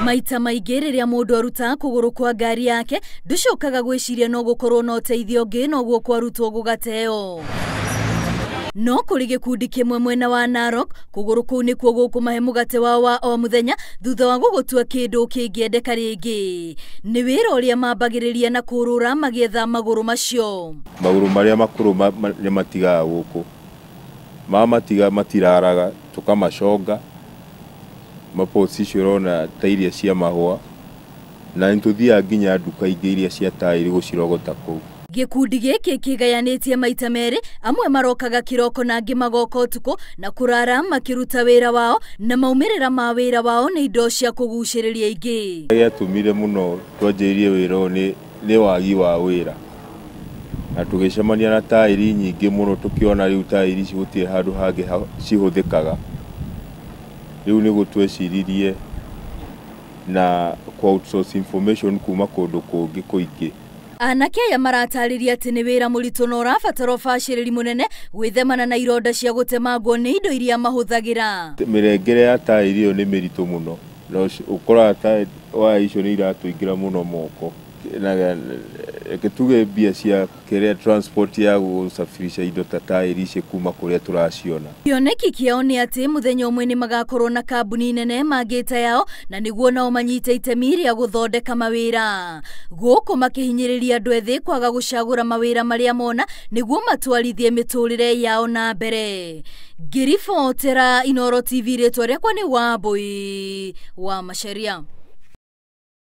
Maita maingĩ rĩrĩa mũndũ aruta kũgũrũ kwa ngari yake, ndũcokaga gwĩciria no gũkorwo na ũteithio ũngĩ noguo kwarutwo gũgateo. No kũrĩ gĩkundi kĩmwe mwena wa Narok, kũgũrũ kũu nĩkuo gũkũmahe mũgate wao wa o mũthenya thutha wa gũgũtua kĩndũ kĩngĩendeka rĩngĩ. Nĩ wĩra ũrĩa mambagĩrĩria na kũrũra magĩetha magũrũ macio. Magũrũ marĩa makũrũ nĩ matigaga gũkũ, mamatiga matiraraga, tũkamaconga mapots icio ũrona ta iria cia mahũa, na nĩ tũthiaga nginya nduka ingĩ iria cia taĩri gũcirogota kũu. Gĩkundi gĩkĩ kĩgayanĩtie maita merĩ, amwe marokaga kĩroko na angĩ magoka ũtukũ na kũrara makĩruta wĩra wao, na maumĩrĩra ma wĩra wao nĩ indo cia kũgucĩrĩria ingĩ. Gĩatũmire mũno twanjĩrĩrie wĩra ũyũ nĩ wagi wa wĩra, na tũgĩcemania na taĩri nyingĩ mũno, tũkĩona rĩu taĩri ici gũtirĩ handũ hangĩ cihũthĩkaga. Rĩu nĩguo tweciririe na kũ outsource information kuma kũndũ kũngĩ kũingĩ. Anake aya maratarĩria atĩ nĩ wĩra mũritũ na ũrabatara ũbacĩrĩri mũnene gwĩthemana na ironda cia gũtemangwo nĩ indo iria mahũthagĩra. Mĩrengere ya taĩri ĩyo nĩ mĩritũ mũno, na ũkoraga waya icio nĩ iratũingĩra mũno moko. Na reke tuge mbia cia kĩrĩa transport ya gũsafirisha indo ta taĩri ici kuma kũrĩa tũraciona. Kĩoneki kĩao nĩ atĩ mũthenya ũmwe nĩ magakorwo na kambuni nene mangĩta yao, na nĩguo nao manyite itemi rĩa gũthondeka mawĩra. Gũkũ makĩhinyĩrĩria andũ ethĩ kwaga gũcagũra mawĩra marĩa mona nĩguo matwarithie mĩtũrĩre yao na mbere. Ngĩribotera Inooro TV, rĩtwa rĩakwa nĩ Wambui wa Macharia.